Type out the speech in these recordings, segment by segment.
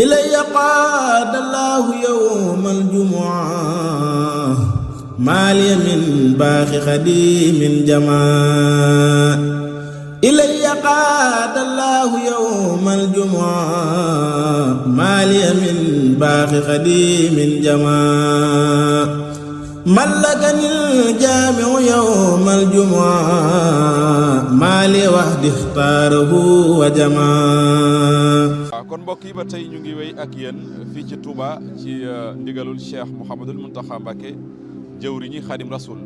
إلي قاد الله يوم الجمعة ما لي من باخ خديم جماع إلي قاد الله يوم الجمعة ما لي من باخ خديم جماع ملكني الجامع يوم الجمعة ما لي وحدي اختاره وجماع. kon mbokk yi ba tey ñu ngi wéy ak yéen fii ci Touba ci ndigalul Cheikh Mouhamadul Mountakha Mbacké jëwriñi Xaadim Rasul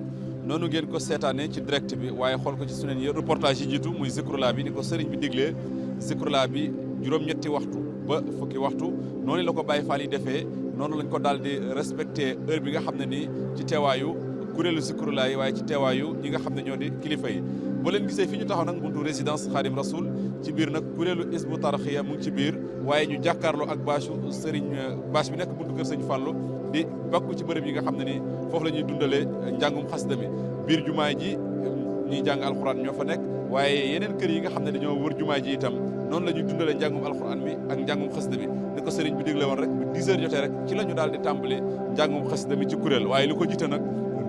noonu ngeen ko seetaane ci direct bi waaye xool ko ci suneen yi reportage yi jiitu muy zikrullah bi ni ko sëriñ bi diglee zikrullah bi juróom-ñetti waxtu ba fukki waxtu noonu la ko Baye Fall yi defee noonu lañ ko daal di respecté heure bi nga xam ne nii ci teewaayu kuréelu zikrullah yi waaye ci teewaayu ñi nga xam ne ñoo di kilifa yi. boo leen gisee fi ñu taxaw nag buntu résidence Khadim Rasoul ci biir nag kuréelu Hizbut Tarqiyyah mu ngi ci biir waaye ñu jàkkaarloo ak bâche bi nekk buntu kër sëñ Fallou di bokk ci bërëb yi nga xam ne ni foofu la ñuy dundalee njàngum xasida mi biir jumaa ji ñuy jàng alxuraan ñoo fa nekk waaye yeneen kër yi nga xam ne dañoo wër jumaa ji itam noonu la ñuy dundalee njàngum alxuraan mi ak njàngum xasida mi ni ko sëriñ bi digle woon rek bu 10 heures jotee rek ci la ñu daal di tàmbali njàngum xasida mi ci kuréel waaye li ko jiite nag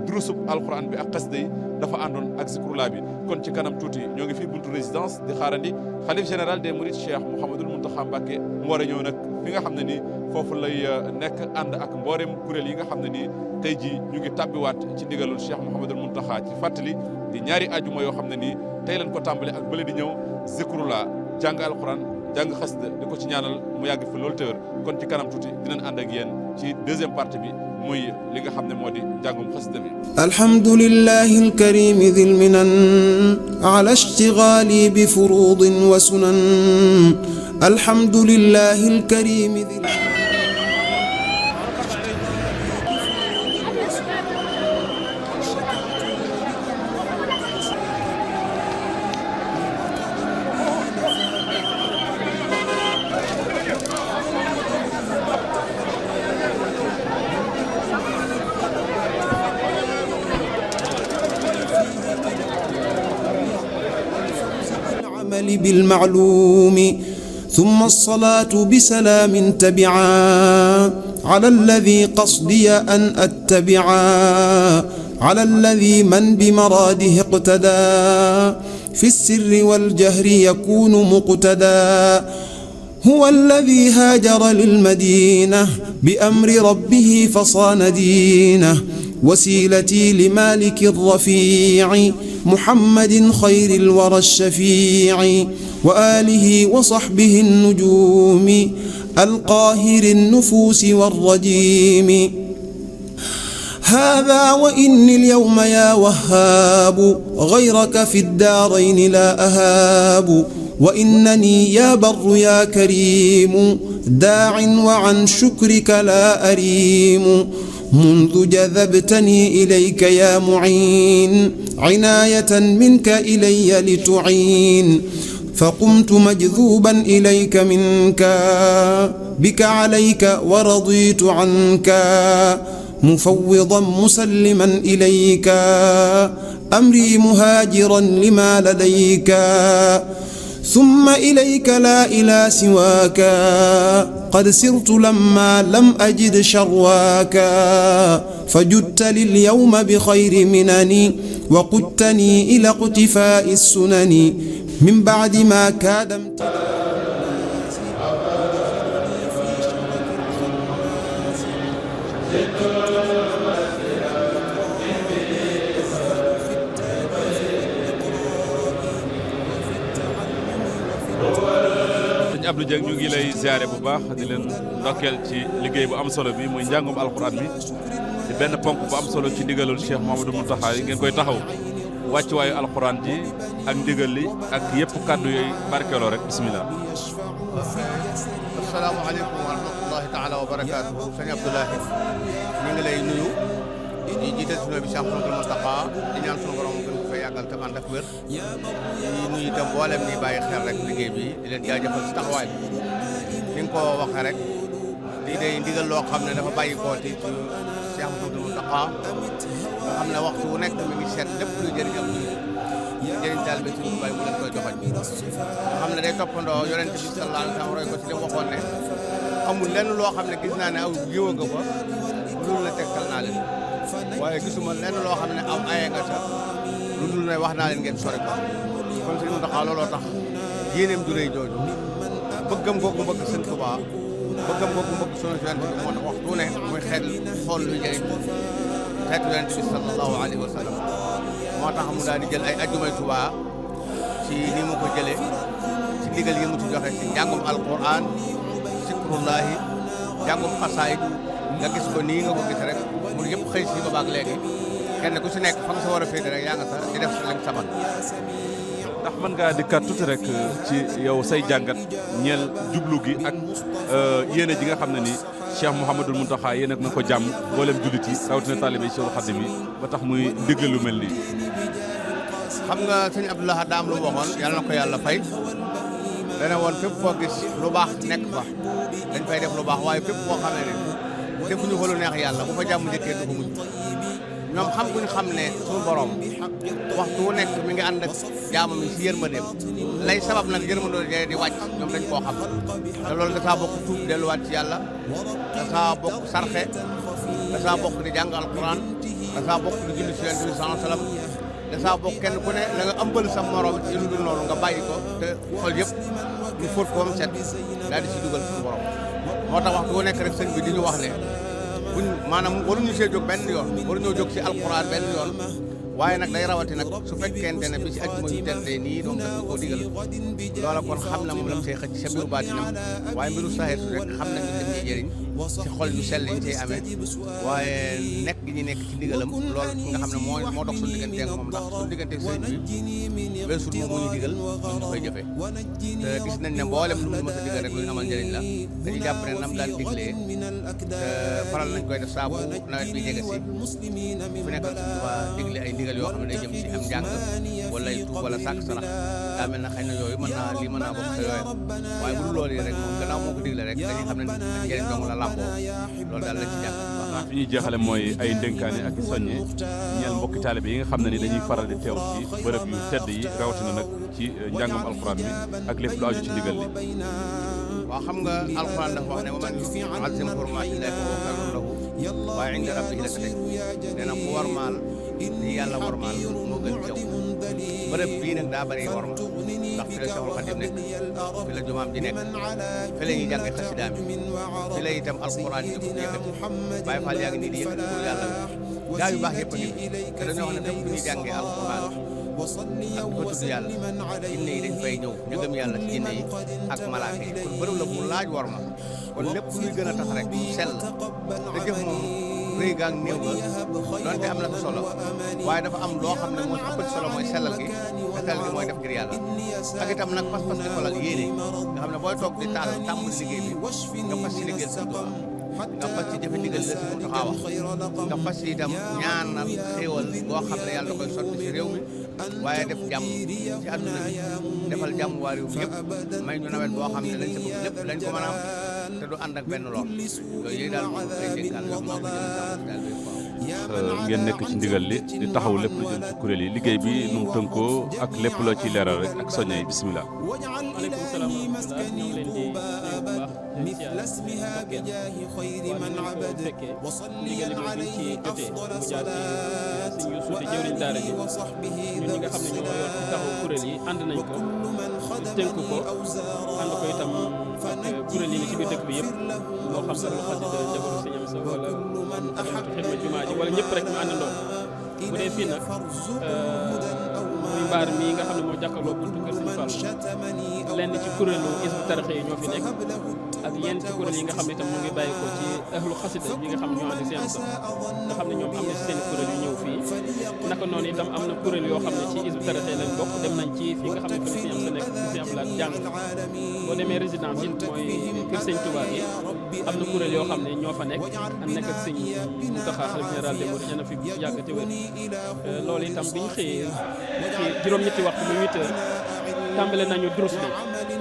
durusub alxuraan bi ak xasida yi dafa àndoon ak zikrullah bi kon ci kanam tuuti ñoo ngi fii buntu résidence di xaarandi xalif général des mourides Cheikh Mouhamadul Mountakha Mbacké mu war a ñëw nag fi nga xam ne nii foofu lay nekk ànd ak mboolem kuréel yi nga xam ne nii tey jii ñu ngi tàbbiwaat ci ndigalul Cheikh Mouhamadul Mountakha ci fàttali di ñaari ajuma yoo xam ne nii tey lañ ko tàmbale ak bële di ñëw zikrullah jàng alxuraan jàng xasida di ko ci ñaanal mu yàgg fi loolu tëwër kon ci kanam tuuti dinañ ànd ak yéen ci deuxième partie bi muy li nga xam ne moo di njàngum xasida mi. alhamdulillahi alkarimi dhil minan ala ishtighali bi furudin wa sunan alhamdulillahi alkarimi dhil بالمعلوم ثم الصلاة بسلام تبعا على الذي قصدي أن أتبعا على الذي من بمراده اقتدى في السر والجهر يكون مقتدى هو الذي هاجر للمدينة بأمر ربه فصان دينه وسيلتي لمالك الرفيع محمد خير الورى الشفيع وآله وصحبه النجوم القاهر النفوس والرجيم هذا وإني اليوم يا وهاب غيرك في الدارين لا أهاب وإنني يا بر يا كريم داع وعن شكرك لا أريم منذ جذبتني إليك يا معين عناية منك إلي لتعين فقمت مجذوبا إليك منك بك عليك ورضيت عنك مفوضا مسلما إليك أمري مهاجرا لما لديك ثم إليك لا إلى سواك قد سرت لما لم أجد شرواك فجدت لليوم بخير منني وقدتني إلى اقتفاء السنن من بعد ما كاد امتداد Abdou Dieng ñu ngi lay ziare bu baax di leen ndokkeel ci liggéey bu am solo bi muy njàngum alxuraan mi di benn ponk bu am solo ci ndigalul Cheikh Mouhamadou Mountakha yi ngeen koy taxaw wàccuwaayu alxuraan ji ak ndigal li ak yëpp kàddu yooyu barkeeloo rek bisimilah. asalaamaaleykum wa rahmatullahi taala wa barakaatu sëñ Abdoulahi ñu ngi lay nuyu di jiital si bi Cheikh Mouhamadou Mountakha di ñaan sunu borom gën ko fay yàggal te ànd ak wér di nuyu itam mboolem ñi bàyyi xel rek liggéey bi di leen jaajëfal si taxawaay bi ni nga ko waxee rek lii day ndigal loo xam ne dafa bàyyi koo ci Cheikh Mouhamadou Mountakha nga xam ne waxtu wu nekk mi ngi seet lépp luy jëriñ am jëriñ daal bi suñu bay mu leen koy joxoñ nga xam ne day toppandoo yonent bi sallallahu alayhi wa sallam roy ko ci li mu waxoon ne amul lenn loo xam ne gis naa ne aw jiw nga fa loolu la tegtal naa leen waaye gisuma lenn loo xam ne am aye nga sa lu dul ne wax naa leen ngeen sori ko kon Sëñ Muntaxa looloo tax yéeneem du rëy jooju bëggam googu bëgg Sëñ Tuubaa bëggam googu bëgg sunu yonent bi moo tax waxtu ne muy xel xool lu jëriñ xeetu yonent bi sallallahu alayhi wa sallam moo tax mu daal di jël ay ajjumay Tuubaa ci ni mu ko jëlee ci ndigal yi mu ci joxe ci njàngum alquran zikrullahi njàngum xasaayid nga gis ko nii nga ko gis rek mu yëpp xëy si ba baag léegi kenn ku si nekk fa nga sa war a féete rek yaa nga sa di def lañ saban ndax mën ngaa dikkaat tuuti rek ci yow say jàngat ñeel jublu gi ak yéene ji nga xam ne ni Cheikh Mouhamadul Mountakha yéen ak na ko jàmm mboolem jullit yi rawatina taalibe Cheikhul Khadim yi ba tax muy digle lu mel nii. xam nga sëñ Abdoulaye daam lu waxoon yàlla na ko yàlla fay dana woon fépp foo gis lu baax nekk fa dañ fay def lu baax waaye fépp foo xam ne defuñu fa lu neex yàlla bu fa jàmm njëkkee du ko mujj ñoom xam guñ xam ne suñu borom waxtu wu nekk mi ngi ànd ak jaamam yi si yërmandeem lay sabab nag yërmandoo di wàcc ñoom dañ koo xam te loolu dasaa bokk tuub delluwaat ci yàlla dasaa bokk sarxe dasaa bokk di jàng alquran dasaa bokk di julli si yonent bi sallallahu alayhi wasallam dasaa bokk kenn ku ne la nga ëmbal sa morom ci lu dul noonu nga bàyyi ko te xol yëpp ñu fóot ko ba mu set daal di si dugal suñu borom moo tax waxtu wu nekk rek sëñ bi di ñu wax ne buñ maanaam waruñu see jóg benn yoon waruñoo jóg si alquran benn yoon waaye nag day rawati nag su fekkente ne bi si ajuma yu tentee nii doom daf ñu koo digal loola kon xam na moom lam say xëcc sa biiru baatinam waaye mbiru saxeer su rek xam nañu lim ci jëriñ ci xol yu sell yi ñu say amee waaye nekk gi ñu nekk ci ndigalam loolu nga xam ne moo dox suñu diggante ak moom ndax suñu diggante sëriñ bi weesul moom mu ñu digal ñun ñu koy jëfee te gis nañ ne mboolem lu mu mës a digal rek lu ñu amal njëriñ la dañuy jàpp ne nam daan diglee te faral nañ koy def saabu nawet bi jege si fu nekkal suñu waa digle ay ndigal yoo xam ne day jëm ci am njàng wala ay tuub wala sàkk sarax daa mel na xëy na yooyu mën naa bokk sa yooyu waaye bu dul loolu yi rek moom gannaaw moo ko digle rek dañuy xam ne njëriñ dong la làmboo loolu daal lañ ci jàng fi ñuy jeexale mooy ay ndénkaane ak i soññe ñeel mbokki taalibe yi nga xam ne ni dañuy faral di teew ci bërëb yu tedd yi rawatina nag ci njàngam alxuraan mi ak lépp lu aju ci ndigal li. waaw xam nga alxuraan dafa wax ne wa man yu'azzim hurumaatillahi fa huwa xayrun lahu waaye inda rabbihi la katib nee na ku warmaal li yàlla warmaal moo gën jaw bërëb bii nag daa bëri warma ndax fi la Cheikhul Khadim nekk fi la jumaam ji nekk fi la ñuy jànge xasidaam fi la itam alxuraan yi di yëkkati Baay Faal yaa ngi nii di yëkkati pour yàlla gaa yu baax yëpp a ngi te dañoo wax ne fépp fu ñuy jàngee alxuraan ak ko tudd yàlla jinne yi dañ fay ñëw ñu gëm yàlla ci jinne yi ak malaaka yi kon bërëb la bu laaj warma kon lépp luy gën a tax rek mu sell te jëf moom rëy gaag néew ga donte am na fa solo waaye dafa am loo xam ne moo ëpp solo mooy sellal gi te sellal gi mooy def ngir yàlla ak itam nag pas-pas di xolal yéene nga xam ne booy toog di taal tàmm liggéey bi nga fas ci liggéey Sëñ Tuubaa nga fas ci jëfe ndigal la si mu taxaa wax nga fas ci itam ñaanal xéewal boo xam ne yàlla da koy sotti ci réew mi waaye def jàmm ci àdduna bi defal jàmm waa réew mi yëpp may ñu nawet boo xam ne lañ sa bëgg lépp lañ ko mën a am te du ànd ak benn lool yooyu yëpp daal moom ay dénkaan yoo maa ko jëlee sama daal bi ngeen nekk ci ndigal li di taxaw lépp lu jëm ci kuréel yi liggéey bi nu mu tënkoo ak lépp loo ciy leeral rek ak soññe yi bisimilah. waaleykum salaam wa rahmatulah ñu ngi leen di nuyu bu baax di siyaare bu fekkee ndigal li moom ci jotee mu jaar ci suñu suuti jëwriñ daara ji ñun ñi nga xam ne ñoo yor taxaw kuréel yi ànd nañ ko tënk ko ànd ko itam ak kuréel yi ni ci biir dëkk bi yëpp moo xam ne lu xasida jabaru sëñ am sa wala xidma jumaa ji wala ñëpp rek ñu àndandoo bu dee fii nag muy mbaar mii nga xam ne moo jàkkaarloo buntu kër Sëñ Fall lenn ci kuréelu Hizbut Tarqiyyah yi ñoo fi nekk ak yenn ci kuréel yi nga xam ne itam mu ngi bàyyi ko ci ahlu xasida yi nga xam ne ñoo ànd seen sa nga xam ne ñoom am na ci seen kuréel yu ñëw fii naka noonu itam am na kuréel yoo xam ne ci Hizbut Tarqiyyah lañ bokk dem nañ ci fii nga xam ne fi Sëñ am sa nekk Sëñ Ablaat jàng boo demee résidence yi mooy kër Sëñ Tuubaa yi am na kuréel yoo xam ne ñoo fa nekk ak nekk ak Sëñ Muntaxa xalifa général des mourides ña na fi yàgg te wér loolu itam bi ñu xëyee ci juróom-ñetti waxtu muy 8 heures tàmbale nañu durus bi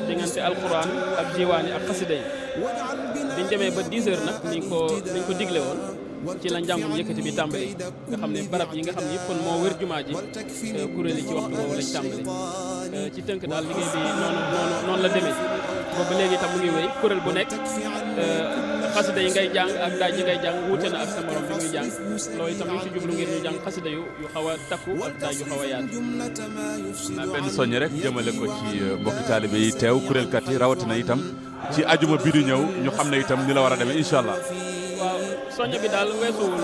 diggante alquran ak jiwaani ak xasida yi biñ demee ba 10 heures nag niñ ko digle woon ci la njàngum yëkkati bi tàmbali nga xam ne barab yi nga xam ne yëpp kon moo wër jumaa ji kuréel yi ci waxtu boobu lañ tàmbali ci tënk daal liggéey bi noonu la demee boobu léegi itam mu ngi wéy kuréel bu nekk xasida yi ngay jàng ak daaj yi ngay jàng wuute na ak sa morom bi muy jàng loolu itam ñu ci jublu ngir ñu jàng xasida yu xaw a takku ak daaj yu xaw a yaatu. naa benn soññ rek jëmale ko ci mbokki taalibe yi teew kuréelkat yi rawatina itam ci ajuma bi di ñëw ñu xam ne itam ni la war a demee incha allah. waaw soññ bi daal weesuwul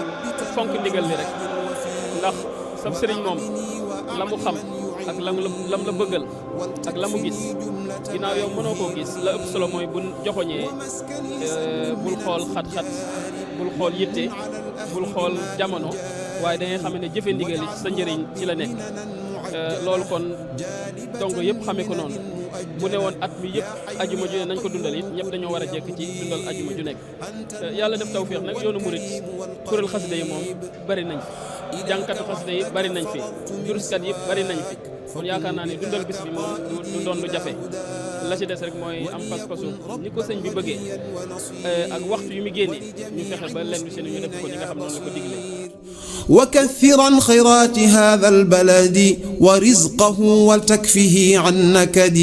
fonk ndigal li rek ndax sab sëriñ moom la mu xam ak lam la bëggal ak la mu gis ginnaaw yow mënoo koo gis la ëpp solo mooy bu joxoñee bul xool xat-xat bul xool yitte bul xool jamono waaye da ngay xam ne jëfe ndigal sa njëriñ ci la nekk loolu kon dongo yëpp xamee ko noonu bu ne woon at mi yëpp ajuma ju ne nañ ko dundal it ñëpp dañoo war a jekk ci dundal ajuma ju nekk yàlla def tawfeex nag yoonu murit kuréel xasida yi moom bari nañ fi jàngkatu xasida yi bari nañ fi juruskat yi bari nañ fi kon yaakaar naa ne dundal bis bi moom du doon lu jafe la ci des rek mooy am pas-pasu ni ko sëñ bi bëggee ak waxtu yu mu génnee ñu fexe ba lenn lu seen ñu def ko ni nga xam noonu la ko diglee. وكثرا خيرات هذا البلد ورزقه ولتكفه عن نكد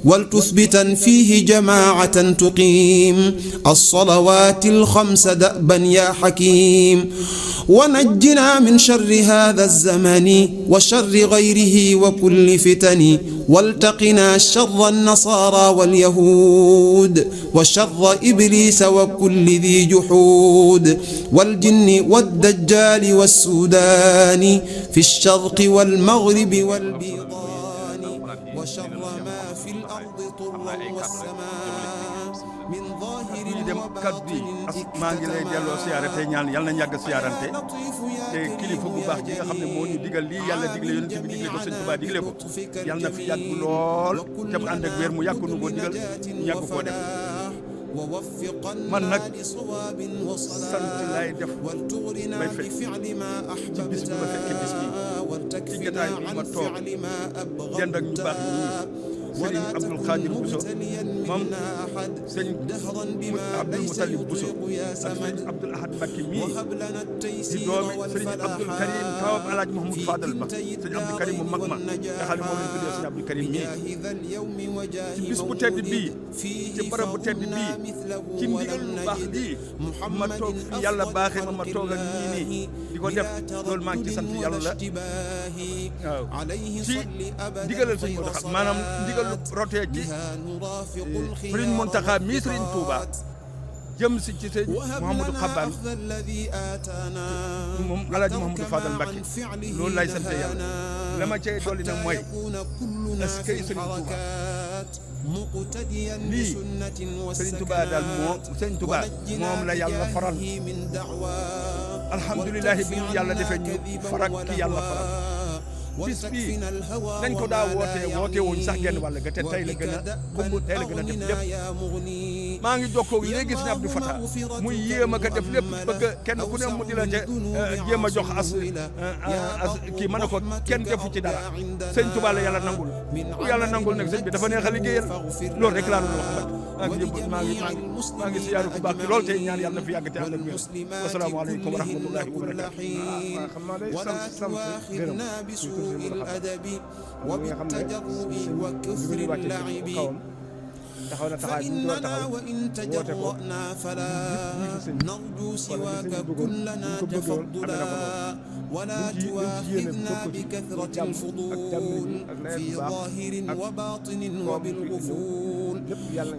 ولتثبتا فيه جماعة تقيم الصلوات الخمس دأبا يا حكيم ونجنا من شر هذا الزمن وشر غيره وكل فتن والتقنا شر النصارى واليهود وشر إبليس وكل ذي جحود والجن والدجال والسودان في الشرق والمغرب والبيضان وشر ما في الأرض طرا والسماء من ظاهر وباطن maa ngi lay delloo siyaare tey ñaan yàlla nañ yàgg siyaarante te kilifa bu baax gi nga xam ne moo ñu digal lii yàlla digle yonent bi digle ko sëñ Tuubaa digle ko yàlla na fi yàgg lool te mu ànd ak wér mu yàgg nu ko digal ñu yàgg koo def man nag sant laay def may fekk ci bis bi ma fekk bis bi ci jotaay bi ma toog dend ak ñu baax ñii sëriñ Abdul Xaadir Bousso moom sëñ Abdul Mutalib Bousso ak sëriñ Abdul Ahad Mbakke mii di doomi sëriñ Abdul Karim tawam Alaaji Mouhamadou Fadal ba sëriñ Abdul Karim mu mag ma nga xam ne moom lañ tuddee sëriñ Abdul Karim mii ci bis bu tedd bii ci barab bu tedd bii ci ndigal lu baax lii ma toog fi yàlla baaxee ma toog ak ñii nii di ko def loolu maa ngi ci sant yàlla waaw ci ndigalal sëñ Modou xam maanaam ndigal lu rotee ci sëriñ Mountakha mii sëriñ Touba jëm si ci sëñ Mouhamadou Xabbaan moom Alaaji Mouhamadou Fadal Mbacké loolu lay sant yàlla la ma cay dolli nag mooy est-ce que sëriñ Touba lii sëriñ Touba daal sëriñ Touba moom la yàlla faral alhamdulilah bi ñu yàlla defee ñu farak ki yàlla faral bis bii nañ ko daa woote wuñ sax genn wàll ga te tey la gën a xumb tey la gën a def lépp maa ngi jokkoo léegi sëñ Abdou Fatah muy yéem a ko def lépp bëgg kenn ku ne mu di la ca jéem a jox as kii mën a ko kenn defu ci dara sëñ Touba la yàlla nangul ku yàlla nangul nag sëñ bi dafa neex a liggéeyal loolu rek laa doon wax nag maa ngi siyaaru ku baax ki loolu tey ñaan yàlla na fi yàgg te ànd ak wér wasalaamaaleykum wa rahmatullahi wa barakaatu الأدب وبالتجرب وكفر اللعب فإننا وإن تجرأنا فلا نرجو سواك كلنا تفضلا ولا تواخذنا بكثرة الفضول في ظاهر وباطن وبالغفول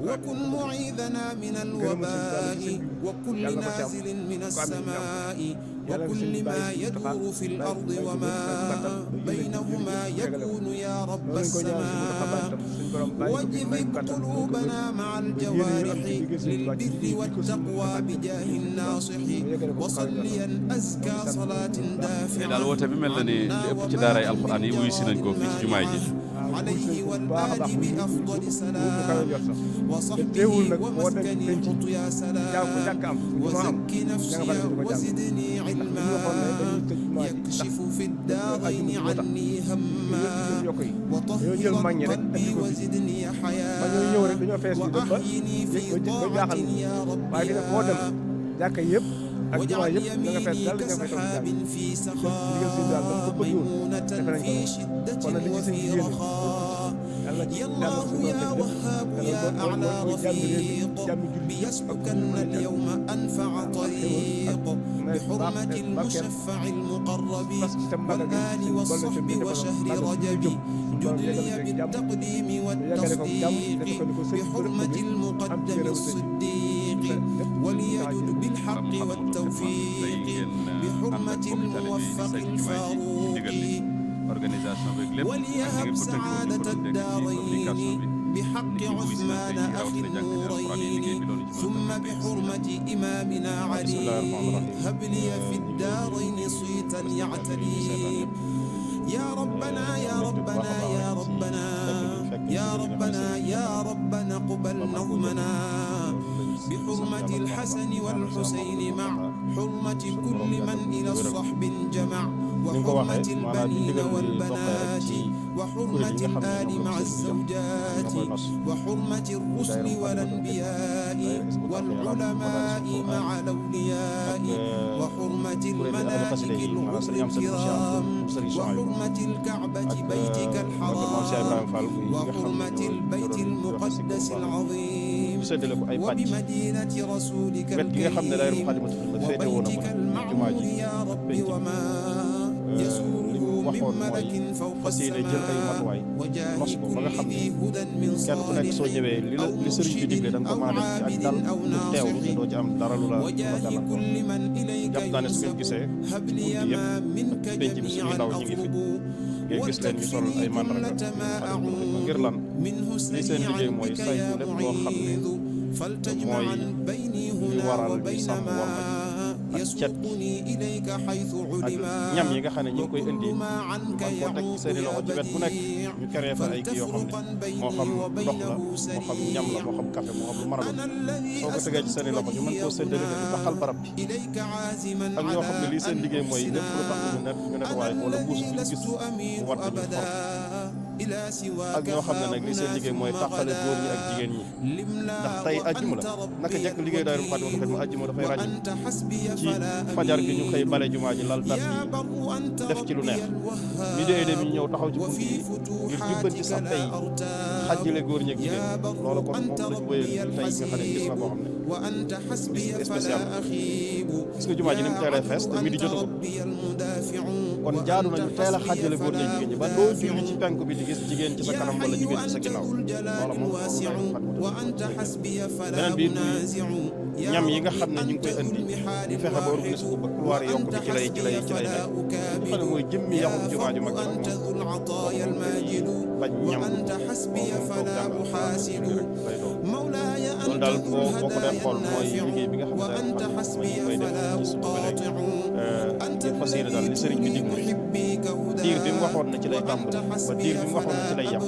وكن معيذنا من الوباء وكل نازل من السماء وكل ما يدور في الأرض وما بينهما يكون يا رب السماء وجذب قلوبنا مع الجوارح للبر والتقوى بجاه الناصح وصليا أزكى صلاة دافعة daal woote bi mel na ni li ëpp ci daaray alxuraan yi wuyu si nañ ko fii ci jumaay ji عليه والآل بأفضل سلام وصحبه ومسكن قط يا سلام وزكي نفسي وزدني علما يكشف في الدارين عني هما وطهر قلبي وزدني حياة وأحيني في طاعة يا ربي واجعل يميني كسحاب في سخاء ميمونة في شدة وفي رخاء yàlla yàlla suñu borom teg lépp yàlla mooy jàmm réew mi jàmm jullit yëpp ak يسلكن اليوم أنفع طريق بحرمة المشفع المقرب والآل والصحب وشهر رجب جدلي بالتقديم والتصديق بحرمة المقدم الصديق وليجد بالحق والتوفيق بحرمة الموفق الفاروق وليهب سعادة الدارين بحق عثمان أخي النورين ثم بحرمة إمامنا علي هب لي في الدارين صيتا يعتلي يا ربنا يا ربنا يا ربنا يا ربنا يا ربنا قبل نظمنا بحرمة الحسن والحسين مع حرمة كل من إلى الصحب جمع وحرمة البنين والبنات وحرمة الآل مع الزوجات وحرمة الرسل والأنبياء والعلماء مع الأولياء وحرمة الملائكة الغر الكرام وحرمة الكعبة بيتك الحرام وحرمة البيت المقدس العظيم وبمدينة رسولك الكريم وبيتك المعمور يا رب وما يسوره من ملك فوق السماء وجاه كل ذي هدى من صالح أو عابد أو ناصح وجاه كل من إليك ينسب هب لي ما منك جميعا أطلب واتكفني جملة ما أعوذ منه سريعا بك يا معيذ فلتجمعا بيني هنا وبين ما يسوقني إليك حيث علما وكل ما عنك يعود يا بديع فلتفرقا بيني وبينه سريعا أنا الذي أسري إليك عازما على أن أحسنا أنا الذي لست أميل أبدا إلى سواك ndax tey ajjuma la naka jekk liggéey daayira Moukhaddamatoul Khidma ajjuma dafay ràññ ci fajar gi ñu xëy bale jumaa ji lal tat yi def ci lu neex mi dee de mi ñëw taxaw ci bunt yi ngir jubbanti sax tey xajjale góor ñi ak jigéen loolu kon moom lañ wéyal tey nga xam ne gis na boo xam ne spécial gis nga jumaa ji ni mu teelee fees te mi di jotagul kon jaadu nañu teel a xajjale góor ñi ak jigéen ñi ba doo julli ci penku bi di gis jigéen ci sa kanam wala jigéen ci sa ginnaaw loola moom beneen bi ñam yi nga xam ne ñu ngi koy indi ñu fexe ba organiser ko ba couloir yi yokk bi ci lay nekk ñu xam ne mooy jëmmi yaxum jumaa ju mag ji bañ ñam moom toog jàngal loolu daal boo ko dee xool mooy liggéey bi nga xam ne daal mooy ñu koy def ci suba ba léegi ngir fas yéene daal li sëriñ bi dig na diir bi mu waxoon na ci lay tàmbali ba diir bi mu waxoon na ci lay yem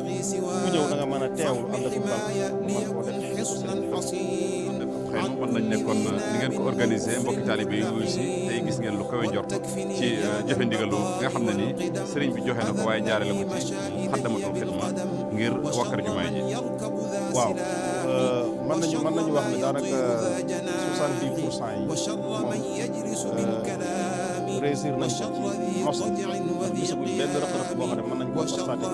ku ñëw da nga mën a teewlu ànd ak dal mën koo def xëy na mën nañ nekkoon ni ngeen ko organisé mbokki taalibe yi wuyu si tey gis ngeen lu kawe njort ci jëfe ndigalu nga xam ne ni sëriñ bi joxe na ko waaye jaarale ko ci Moukhaddamatoul Khidma ngir wakkar jumaa ji waaw mën nañu wax ne daanaka 70% yi réussir nañ ko ci nos bi gisaguñ benn rëq-rëq boo xam ne mën nañ koo constaté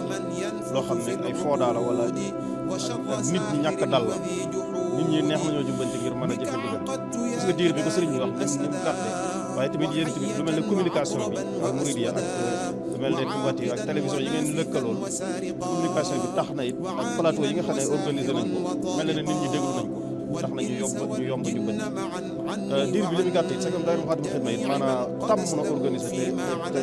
loo xam ne ay foodaa la wala ak nit ñi ñàkk dal la nit ñi neex nañoo jubbanti ngir mën a jëfe ndigal gis nga diir bi ko sëriñ bi wax ni mu gàtte waaye tamit yéen tamit lu mel ne communication bi ak Mouridiya ak lu mel ne Touba ak télévision yi ngeen lëkkalool communication bi tax na it ak plateau yi nga xam ne organisé nañ ko mel na ne nit ñi déglu nañ ko tax na ñu yomb jubbanti diir bi li mu gàtt it c'est comme daayira Moukhaddamatoul Khidma it maanaam tàmm na organisé te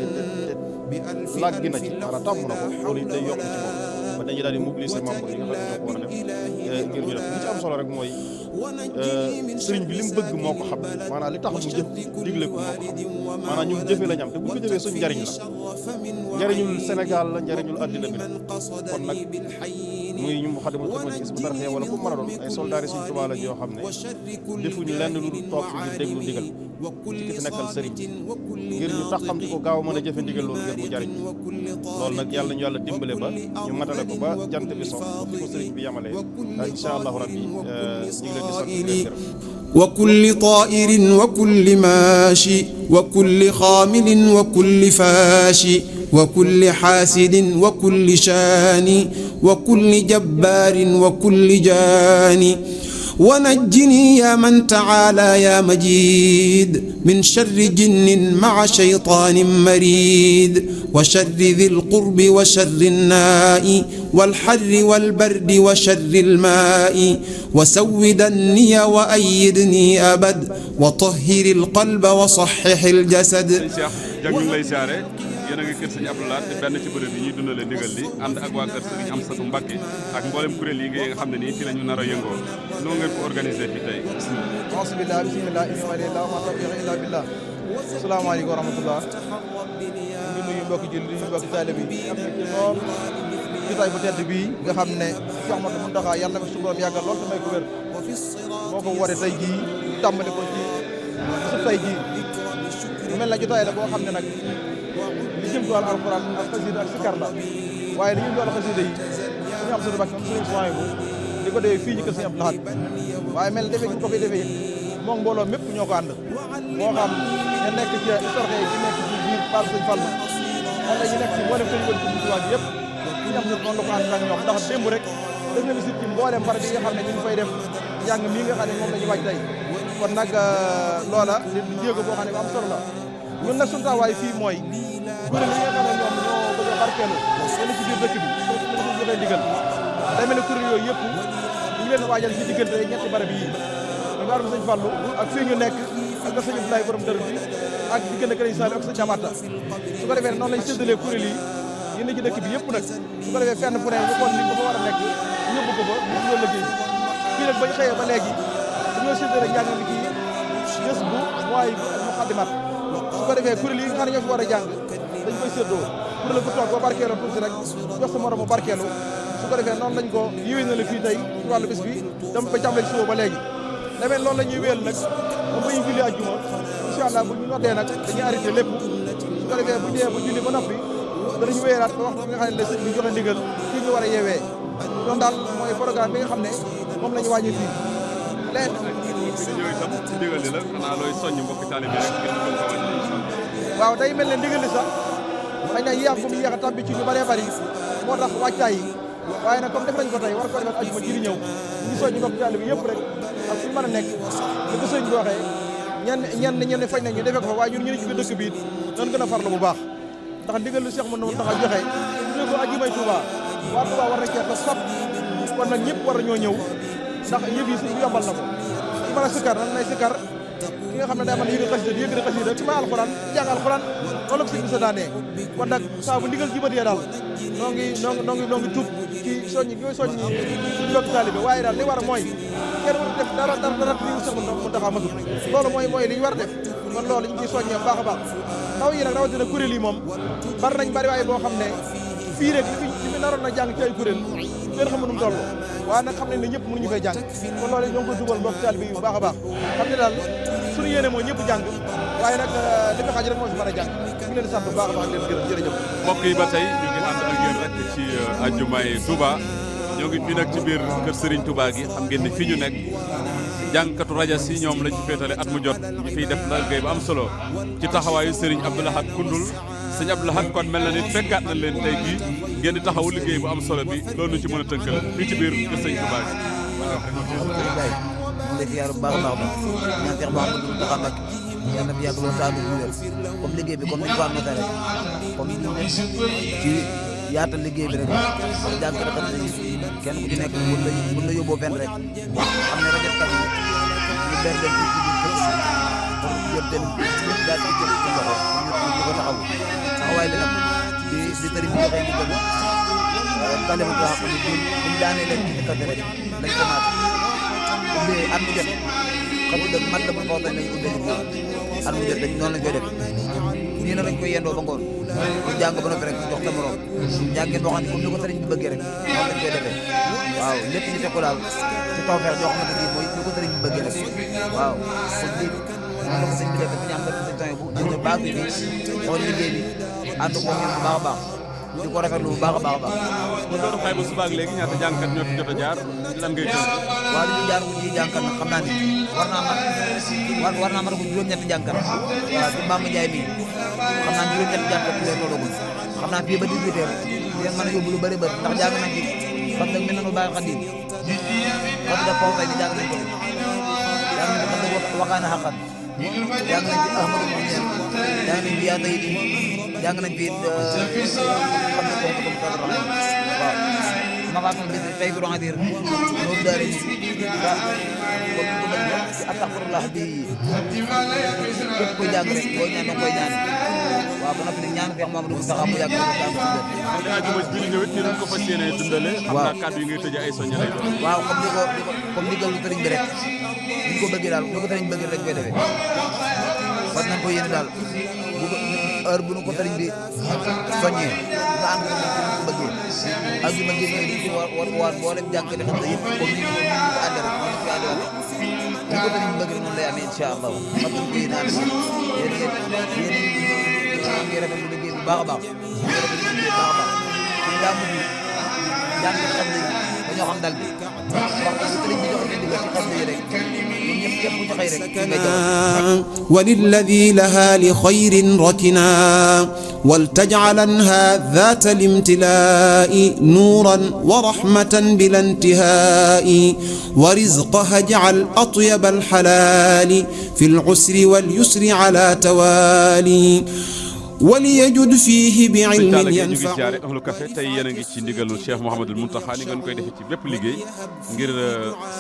làggi na ci maanaam tàmm na ko loolu it day yokk ci moom ba dañuy daal di mobiliser membre yi nga xam ne ñoo ko war a def ngir ñu def li ci am solo rek mooy sëriñ bi li mu bëgg moo ko xam maanaam li tax mu jëf digle ko moo ko xam maanaam ñun jëfee la ñam te bu ñu ko jëfee suñ njariñ la njariñul Sénégal la njariñul àddina bi kon nag muy ñu Moukhaddamatoul Khidma ci Hizbut Tarqiyyah wala fu mu mën a doon ay soldats yi Sëriñ Tuubaa la yoo xam ne defuñu lenn lu toog fi ngir déglu ndigal ci ki fi nekkal sëriñ ngir ñu tax xam ko gaaw mën a jëfe ndigal loolu ngir mu jariñ loolu nag yàlla ñu yàlla dimbale ba ñu matale ko ba jant bi sox fi ko sëriñ bi yamalee insha allahu rabbi ñu ngi leen di sant di leen gërëm وكل طائر وكل ماشي وكل خامل وكل فاشي وكل حاسد وكل شان وكل جبار وكل جان ونجني يا من تعالى يا مجيد من شر جن مع شيطان مريد وشر ذي القرب وشر الناء والحر والبرد وشر الماء وسودني وأيدني أبد وطهر القلب وصحح الجسد. yéen a ngi kër sëñ Abdou Lahad benn ci bërëb yi ñuy dundalee ndigal li ànd ak waa kër sëriñ Amsatu Mbàkke ak mboolem kuréel yi nga xam ne nii fii la ñu nar a yëngoo noo ngeen ko organisé fii tey. bismillah bismillah inna walillah ma tawfiq illa billah. asalaamaaleykum wa rahmatullah. ñu ngi nuyu mbokki jullit yi mbokki taalibe bi am na ci lool jotaay bu tedd bii nga xam ne Cheikh Ahmadou Mountakha yàlla na ko suñu borom yàggal lool te may ko wér moo ko woote tey jii tàmbali ko ci su tey jii mel na jotaay la boo xam ne nag li jëm ci wàllu alxuraan ak xasida ak sikar la waaye li jëm ci wàllu xasida yi suñu am sunu bàkk am suñu soin bu di ko defee fii ci kër Sëñ Abdou Lahad waaye mel defee gi ko koy defee moom mbooloo mépp ñoo ko ànd moo xam ñu nekk ci sorxe yi nekk ci biir Pape Sëñ Fall wala ñu nekk ci mboolem seen wër ci tubaab yëpp suñu am sunu noonu la ko ànd ak ñoom ndax démb rek def na visite ci mboolem barab yi nga xam ne ñu ngi fay def njàng mii nga xam ne moom la ñu waaj tey kon nag loola di jéego boo xam ne bu am solo la ñun nag suñu taxawaay fii mooy kuréel yi nga xam ne ñoom ñoo bëgg a barkeelu kenn ci biir dëkk bi comme ni ma joxee ndigal day mel ne kuréel yooyu yëpp ñu ngi leen waajal ci diggante ñetti barab yi ñu barab Sëñ Fallu ak fii ñu nekk ak Sëñ Abdoulaye borom dër bi ak diggante Kër Sall ak Sëñ Amata su ko defee noonu lañ séddalee kuréel yi ne ci dëkk bi yëpp nag su ko defee fenn fu ne ñu xool ni ko fa war a nekk yóbbu ko fa ñu ñoo liggéey fii nag bañ xëyee ba léegi dañoo séddale njàng mi kii gës bu mooy muqaddimat su ko defee kuréel yi nga xam ne ñoo fi war a jàng dañ koy séddoo kuréel bu toog ba barkeeloo tuuti rek jox sa moromu barkeelu su ko defee noonu lañ ko yiwee na la fii tey ci wàllu bis bi dem ba jàmbale suba ba léegi demee loolu la ñuy wéyal nag ba ba ñu julli àjjuma incha allah bu ñu noddee nag dañuy arrêté lépp su ko defee bu ñëwee ba julli ba noppi danañu wéyalaat ba waxtu bi nga xam ne la sëñ bi joxe ndigal fii ñu war a yeewee loolu daal mooy programme bi nga xam ne moom la ñu wàññi fii léegi ñëw itam ci ndigal li la xanaa looy soññ mbokki taalibe rek ngeen mën ko wàññi incha allah. waaw day mel ne ndigal li sax xëy na yéex bu mu yéex a tàbbi ci ñu bëree bëri moo tax wàccaay yi waaye nag comme def nañ ko tey war ko defal ajuma ji di ñëw ñu soññi mbokki taalibe yëpp rek ak fu ñu mën a nekk li ko sëñ bi waxee ñenn fañ nañ ñu defee ko fa waaye ñun ñu ne ci biir dëkk bi it nañ gën a farlu bu baax ndax ndigal lu Cheikh mën na tax a joxe ñu ko ajumay Touba waa Touba war na cee ko sot kon nag ñëpp war nañoo ñëw ndax yëf yi suñu yombal na ko ci mën a sikkar nag nay sikkar ki nga xam ne day mën a yëg xasida ci ma alxuraan jàng alxuraan loolu ko sëñ bi sa daanee kon nag saa bu ndigal jibatee daal noo ngi tub ci soññi gi soññi suñu yokk taalibe waaye daal li war a mooy kenn war a def dara li sax mu taxaa masul loolu mooy li ñu war a def kon loolu ñu ciy soññee bu baax a baax taw yi nag rawatina kuréel yi moom bari waaye boo xam ne fii rek li fi naroon na jàng ci ay kuréel kenn xamul nu mu toll waaye nag xam nañ ne ñëpp mënuñu fay jàng kon loolu ñoo ngi koy dugal mbokk taalibe yi bu baax a baax xam ne daal suñu yéene mooy ñëpp jàng waaye nag li fi xaj rek moo fi mën a jàng ñu leen di sant bu baax a baax leen gërëm jërëjëf mbokk yi ba tey ñu ngi ànd ak yéen rek ci àjjumaay Touba ñoo ngi fii nag ci biir kër Serigne Touba gi xam ngeen ne fii ñu nekk jàngkatu rajas yi ñoom lañ ci féetale at mu jot ñu fiy def liggéey bu am solo ci taxawaayu Serigne Abdou Lahad Koundoul sëñ Abdou Lahad kon mel na ni fekkaat na leen tey jii ngeen di taxawu liggéey bu am solo bi loolu ci mën a tënkal fii ci biir kër Serigne Touba gi. ñu def yaaru baax a baax ñaan Cheikh Mouhamadou Mountakha Mbacké yàlla na fi yàgg loolu taal bu wér comme liggéey bi comme ni ñu ko annoncé rek comme ci yaatal liggéey bi rek wax jàng rek xam ne kenn ku ci nekk mën na yóbboo fenn rek xam ne rajo kat yi ñu ber leen ci pour yóbbu tamit ñëpp daal di jël ci loxo ñu ko taxawaay bi nag di tëri bi joxee ndigal kalima ko xam ne buñ daanee leen ci café rek lañ commencé ubbee at mu jot xam nga mat la bu ko waxee nañ ubbee liggéey at mu jot dañ noonu lañ koy def nii na lañ koy yendoo ba ngoon ñu jàng ba noppi rek jox sa morom jàngeen boo xam ne comme ni ko sëriñ bi bëggee rek noonu lañ koy defee waaw lépp ñu teg ko daal ci tawfeex joo xamante ni mooy ni ko sëriñ bi bëggee rek waaw kon lii noonu la ko sëriñ bi defee fi ñu am rek sëriñ Sonia bu ñu baax bi xool liggéey bi ànd ko ñun bu baax a baax di ko rafetlu bu baax a baax a baax. kon loolu xay ba suba ak léegi ñaata jàngkat ñoo fi jot a jaar lan ngay jël. waaw li ñu jaar bu ñuy jàngkat nag xam naa ni war naa mat war naa mën a ko juróom-ñetti jànkat waaw ci Bamba Ndiaye mii xam naa juróom-ñetti jànkat ci lay tollagul xam naa fii ba 18 heures dinañ mën a yóbbu lu bëri bëri ndax jàng nañ ci xam nga mel na nu bàyyi xadim xam nga foofu tey di jàng nañ ko fi jàng nañ xam nga waxaana xaqat jàng nañ ci Ahmadou Mouhniyane jàng nañ fi yaa tey di jàng nañ fi xam nga kooku comme toll waaw ma faatal bis tey bi roxadir loolu daare ni waaw comme ko def ci astaghfirullah bi képp koy jàng rek boo ñaan danga koy ñaan waaw ba noppi nag ñaan feex Mamadou Moustapha mu yàgg bi ñu ñëwit ñu ko fas yéene dundale xam naa kàddu yi ngay tëjee ay soññe lay doon waaw comme ni ko sëriñ bi rek ñu ko bëggee daal bu ko sëriñ bëggee rek koy defee war nañ ko yéene daal bu ko heure bu nu ko sëriñ bi soññee nga ànd ko ko bëggee ak yu ma gis ne ci war boo dem jàng di xam ne yëpp comme ni ko ànd rek ñu ko ànd ni ko sëriñ bëgg noonu lay amee incha allah xam nañ ko yéene ànd yéen ngi rafetlu liggéey bu baax a baax ngi rafetlu liggéey bu baax a baax suñu daa mujj jàng xam ne dañoo xam dal bi wax ko sëriñ bi joxe ndigal ci xam ne rek ñun ñëpp képp ku ci xëy rek ngay jox وللذي لها لخير ركنا ولتجعلنها ذات الامتلاء نورا ورحمة بلا انتهاء ورزقها اجعل أطيب الحلال في العسر واليسر على توالي وليجد فيه بعلم ينفع jaare ahlu café tey yéen a ngi ci ndigalul Cheikh Mouhamadoul Mountakha ni ngeen koy defee ci bépp liggéey ngir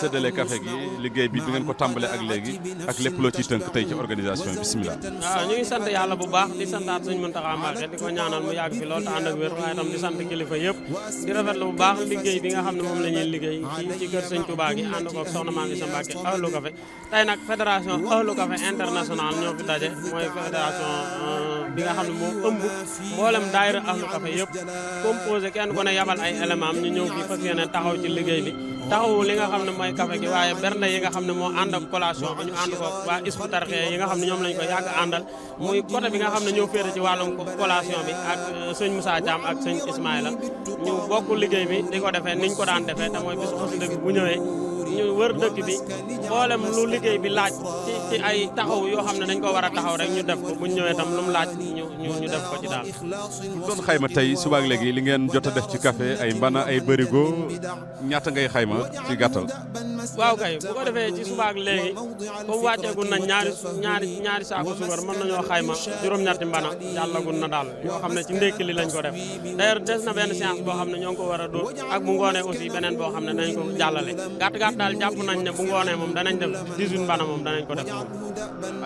séddale café gi liggéey bi ngeen ko tàmbale ak léegi ak lépp loo ciy tënk tey ci organisation bi bismillah waaw ñu ngi sant yàlla bu baax di santaat sëñ Mountakha Mbacké di ko ñaanal mu yàgg fi lool te ànd ak wér waaye tam di sant kilifa yëpp di rafetlu bu baax liggéey bi nga xam ne moom la ñuy liggéey ci kër sëñ Touba gi ànd ko ak soxna Mame Issa Mbacké ahlu café tey nag fédération ahlu café international ñoo fi daje mooy fédération bi nga xam ne moo ëmb mboolem daayira ahlu café yëpp composé kenn ku ne yabal ay élément am ñu ñëw fii fas yéene taxaw ci liggéey bi taxawu li nga xam ne mooy café gi waaye bernde yi nga xam ne moo ànd ak collation bi ñu ànd ko waa Hizbut Tarqiyyah yi nga xam ne ñoom lañ ko yàgg àndal muy côté bi nga xam ne ñoo féete ci wàllum collation bi ak sëñ Moussa Thiam ak sëñ Ismaïla ñu bokk liggéey bi di ko defee niñ ko daan defee te mooy bisu xasida bi bu ñëwee ñu wër dëkk bi mboolem lu liggéey bi laaj ci ay taxaw yoo xam ne dañ ko war a taxaw rek ñu def ko bu ñu ñëwee tam lu mu laaj ñu def ko ci daal. doon xayma tey suba ak léegi li ngeen jot a def ci café ay mbana ay bërigo ñaata ngay xayma ci gàttal. waaw kay bu ko defee ci suba ak léegi comme wàcceegul nañ ñaari saako suukar mën nañoo xayma juróom-ñetti mbana jàllagul na daal yoo xam ne ci ndékki li lañ ko def d'ailleurs des na benn séance boo xam ne ñoo ngi ko war a dóor ak bu ngoonee aussi beneen boo xam ne danañ ko jàllale gàtt daal jàpp nañ ne bu ngoonee moom danañ def 18 mbana moom danañ ko def moom.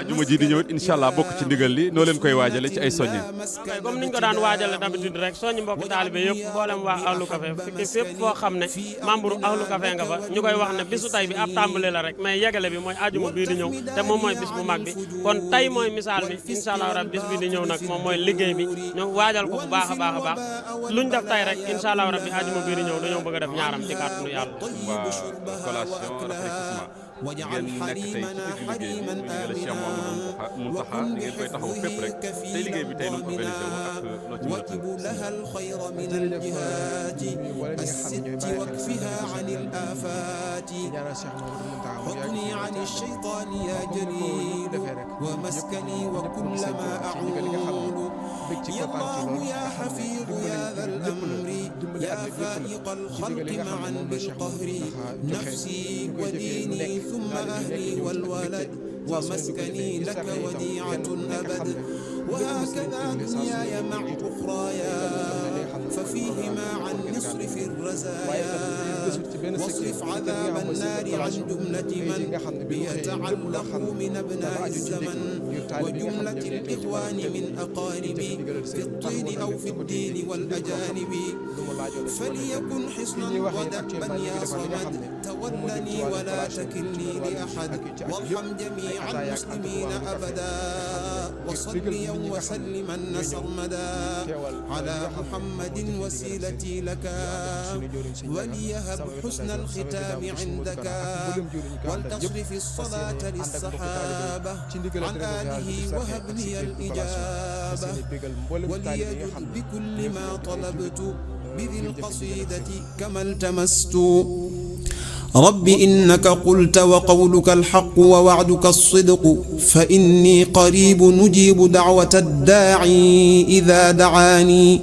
ajuma ji di ñëwit incha allah bokk ci ndigal li noo leen koy waajale ci ay soññe. comme niñ ko daan waajale d'habitude rek soññi mbokk taalibe yëpp mboolem waa ahlu café fekk fépp foo xam ne membre ahlu café nga fa ñu koy wax ne bisu tay bi ab tàmbali la rek mais yegale bi mooy ajuma bii di ñëw te moom mooy bis bu mag bi kon tay mooy misaal bi incha allah rabbi bis bi di ñëw nag moom mooy liggéey bi ñoo waajal ko bu baax a baax luñ def tay rek incha allah rabbi ajuma bii di ñëw dañoo bëgg a def ñaaram ci kàttanu yàlla. waa collation rafraîchissement ngeen nekk tey ci digg liggéey bi muy ndigal Cheikh Mouhamadoul Mountakha di ngeen koy taxaw fépp rek tey liggéey bi tey nu mu organisé wu ak loo ci mën a tënk. jërëjëf wala ñi nga xam ne ñooy bàyyi xel ci ñaanal Cheikh Mouhamadoul Mountakha mu yàgg ci defee rek ñëpp ñu seen ci ndigal li nga xam ne bëgg ci kontaan ci loolu nga xam ne dimbali dimbali ak lépp la ci ndigal li nga xam ne moom la Cheikh Mouhamadoul Mountakha joxe ñu koy jëfee lu nekk والولد ومسكني لك وديعة أبد وهاك دنياي مع أخرايا ففيهما عن نصرف الرزايا واصرف عذاب النار عن جملة من يتعلق من أبناء الزمن وجملة الإخوان من أقاربي في الطين أو في الدين والأجانب فليكن حصنا ودأبا يا صمد تولني ولا تكلني لأحد وارحم جميع المسلمين أبدا وصليا وسلما سرمدا على محمد وسيلتي لك وليهب حسن الختام عندك ولتصرف الصلاة للصحابة عن آله وهب لي الإجابة وليجد بكل ما طلبت بذي القصيدة كما التمست رب إنك قلت وقولك الحق ووعدك الصدق فإني قريب نجيب دعوة الداعي إذا دعاني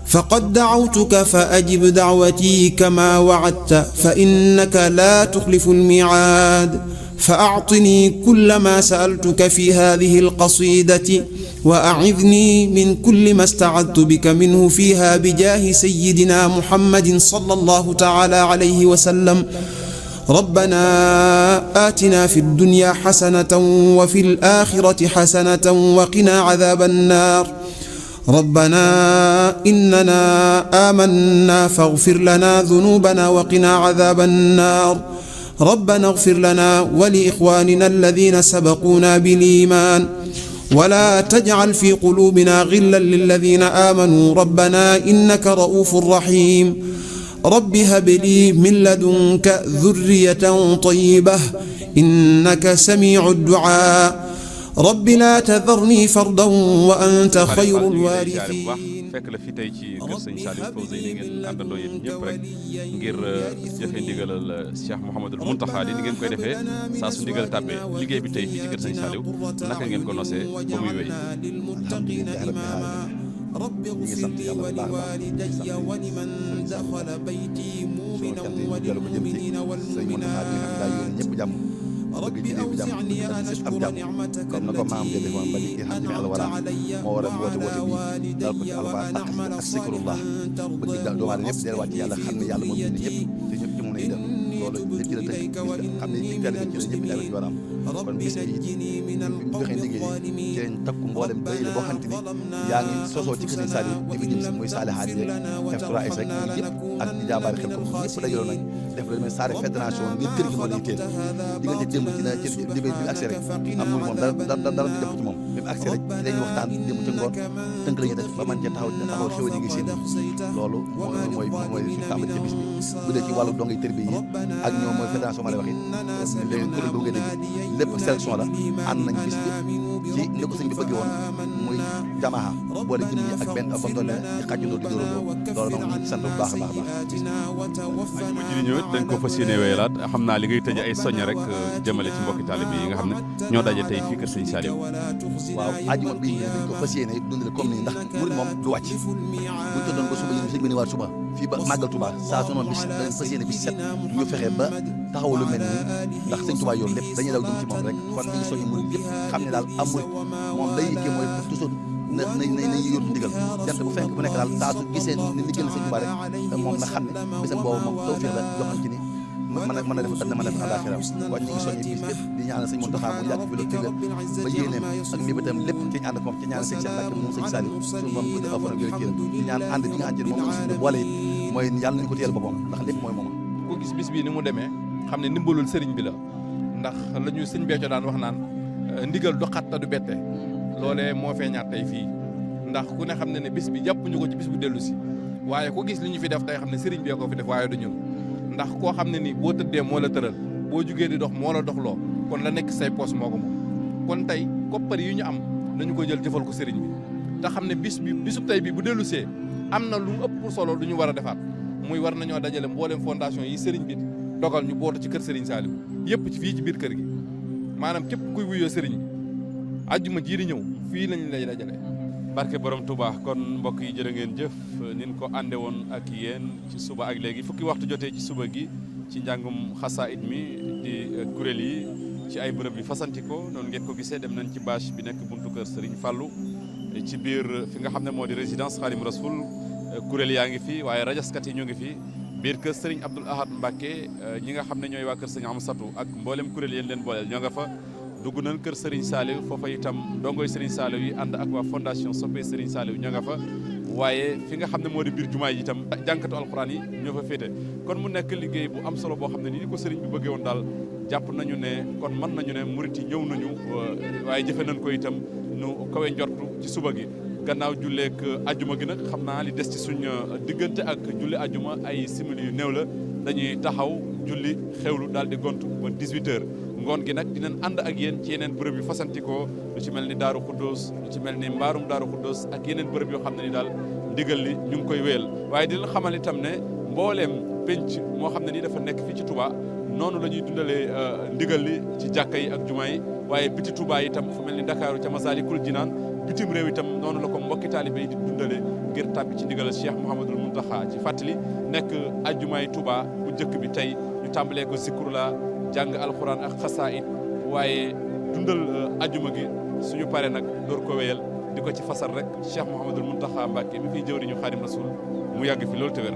فقد دعوتك فأجب دعوتي كما وعدت فإنك لا تخلف الميعاد فأعطني كل ما سألتك في هذه القصيدة وأعذني من كل ما استعذت بك منه فيها بجاه سيدنا محمد صلى الله تعالى عليه وسلم. ربنا آتنا في الدنيا حسنة وفي الآخرة حسنة وقنا عذاب النار. ربنا إننا آمنا فاغفر لنا ذنوبنا وقنا عذاب النار. ربنا اغفر لنا ولإخواننا الذين سبقونا بالإيمان ولا تجعل في قلوبنا غلا للذين آمنوا ربنا إنك رؤوف رحيم. رب هب لي من لدنك ذرية طيبة إنك سميع الدعاء. رب لا تذرني فردا وأنت خير الوارثين. fekk la fi tey ci kër sëñ Saliou Fawzeyni ngeen àndandoo yéen ñëpp rek ngir jëfee ndigalal Cheikh Mouhamadul Mountakha ni ngeen koy defee saa su ndigal tàbbee liggéey bi tey fii ci kër sëñ Saliou naka ngeen ko nosee ba muy wéy. alhamdulilah rabbil alamin ñu ngi sant yàlla bu baax a baax di sant sunu cant yi ñu jël ko jëm ci sëñ Mountakha bi nga xam daa yéene ñëpp jàmm bëgg liggéey bi jàmm bëgg am jàmm comme na ko maam ja defoon ba li nga xam ne alwara moo war a woote bi dal ko ci alwara ak zikrullah bëgg doomu aadama ñëpp delluwaat ci yàlla xam ne yàlla moom bind ñëpp te ñëpp ci moom lay dem loolu lépp ci la tënk xam ne ci gàll ci la ñëpp yàlla ci war a am kon bis bi ñu joxe liggéey ci lañ takku mboolem bay boo xamante ni yaa ngi sosoo ci kër Saliou di ko jëm si muy saalihaat yeeg F3S rek yëpp ak di jaabaari xel ko ñëpp dajaloo nañ def lu mel saare fédération ngir kër gi moo lay teel diggante démb ci liggéey bi accès rek amul moom dara di def ci moom même accès rek ci lañu waxtaan démb ci ngoon tënk la ñuy def ba man ca taxaw xéwal yi ngi seen loolu mooy suñu tàmbali ci bis bi bu dee ci wàllu dongay tërbi yi ak ñoom mooy fédération ma lay wax it léegi kuréel boobu nga dégg lépp sélection la ànd nañ bis bi ci ni ko sëñ bi bëggee woon muy jamaha boole jëm yi ak benn ak bam doon di xàccandoo di dóorandoo loolu moom ñu ngi sant bu baax a baax a baax ma ji di ñëwit dañ ko fas yéene wéyalaat xam naa li ngay tëj ay soññ rek jëmale ci mbokki taalibe yi nga xam ne ñoo daje tey fii kër sëñ Saliou. waaw ajuma bi dañ ko fas yéene dundale comme nii ndax murid moom du wàcc buñ ko doon ba suba yéen sëñ bi ni waat suba fii ba màggal Touba saa su noonu bis dañ fas yéene bis set ñu fexe ba taxaw lu mel nii ndax sëñ Touba yoon lépp dañuy daw jëm ci moom rek kon ñu ngi soññi murid yëpp xam ne daal am murid moom lay yikkee mooy toujours na yóotu ndigal jant bu fekk bu nekk daal saa su gisee ni liggéey sëñ Touba rek moom na xam ne bisam boobu moom tawfiix la yoo xam ci ni mën a def àddina mën a def àllaaxira kon ñu ngi soññi bis yëpp di ñaanal sëñ Mountakha mu yàgg fi loolu tëgal ba yéeneem ak mébétam lépp ci ñu ànd ak moom ci ñaanal sëñ Cheikh Mbacke moom sëñ Saliou suñu moom guddi aw fan ak yooyu kii di ñaan ànd bi nga ànd moom suñu boole it mooy yàlla nañu ko téyel boppam ndax lépp mooy moom ku gis bis bii ni mu demee xam ne ndimbalul sëriñ bi la ndax la ñu sëñ Béthio daan wax naan ndigal du xat du bette loolee moo feeñaat tey fii ndax ku ne xam ne ne bis bi jàppuñu ko ci bis bu dellu si waaye ku gis li ñu fi def tey xam ne sëriñ bee ko fi def waaye du ñun ndax koo xam ne ni boo tëddee moo la tëral boo jugee di dox moo la doxloo kon la nekk say poos moo ko moom kon tey koppar yi ñu am nañu ko jël jëfal ko sëriñ bi te xam ne bisub tey bi bu dellu see am na lu ëpp solo lu ñu war a defaat muy war nañoo dajale mboolem fondation yi sëriñ bi dogal ñu bootu ci kër sëriñ Saliou yëpp ci fii ci biir kër gi maanaam képp kuy wuyoo sëriñ bi àjjuma jii di ñëw fii lañ lay dajale. barke borom Touba kon mbokk yi jërë ngeen jëf nin ko ànde woon ak yéen ci suba ak léegi fukki waxtu jotee ci suba gi ci njàngum xasaayid mi di kuréel yi ci ay bërëb yu fasanti ko noonu ngeen ko gisee dem nañ ci bâche bi nekk buntu kër Serigne Fallou ci biir fi nga xam ne moo di résidence Khadim Rasoul kuréel yaa ngi fi waaye rajaskat yi ñu ngi fi biir kër Serigne Abdoul Ahad Mbacké ñi nga xam ne ñooy waa kër Serigne Amsatou ak mboolem kuréel yéen leen booleel ñoo nga fa dugg nañ kër Serigne Saliou foofa itam ndongoy Serigne Saliou yi ànd ak waa fondation Soppe Serigne Saliou ñoo nga fa waaye fi nga xam ne moo di biir jumaa yi itam jànkatu alxuraan yi ñoo fa féete kon mu nekk liggéey bu am solo boo xam ne ni ko Serigne bi bëggee woon daal jàpp nañu ne kon mën nañu ne murit yi ñëw nañu waaye jëfe nañ ko itam nu kawe njortu ci suba gi gannaaw julleek ajjuma gi nag xam naa li des ci suñ diggante ak julli ajjuma ay simili yu néew la dañuy taxaw julli xewlu daal di gont ba 18h ngoon gi nag dinañ ànd ak yéen ci yeneen bërëb yu fasantikoo lu ci mel ni Daaru Xuddoos lu ci mel ni mbaarum Daaru Xuddoos ak yeneen bërëb yoo xam ne ni daal ndigal li ñu ngi koy wéyal waaye dinañ xamal itam ne mbooleem penc moo xam ne nii dafa nekk fii ci Touba noonu la ñuy dundalee ndigal li ci jàkka yi ak jumaa yi waaye biti Touba itam fu mel ni Dakar ca Masalikul Jinaan bitim réew itam noonu la ko mbokki taalibe yi di dundalee ngir tàbbi ci ndigal Cheikh Mouhamadoul Mountakha ci fàttali nekk ajjumaay Touba bu njëkk bi tey ñu tàmbalee ko zikrullah jàng alxuraan ak xasaayid waaye dundal ajjuma gi suñu paree nag door ko wéyal di ko ci fasal rek Cheikh Mouhamadoul Mountakha Mbacké mi fiy jëwriñu Xaadim Rasul mu yàgg fi loolu te wér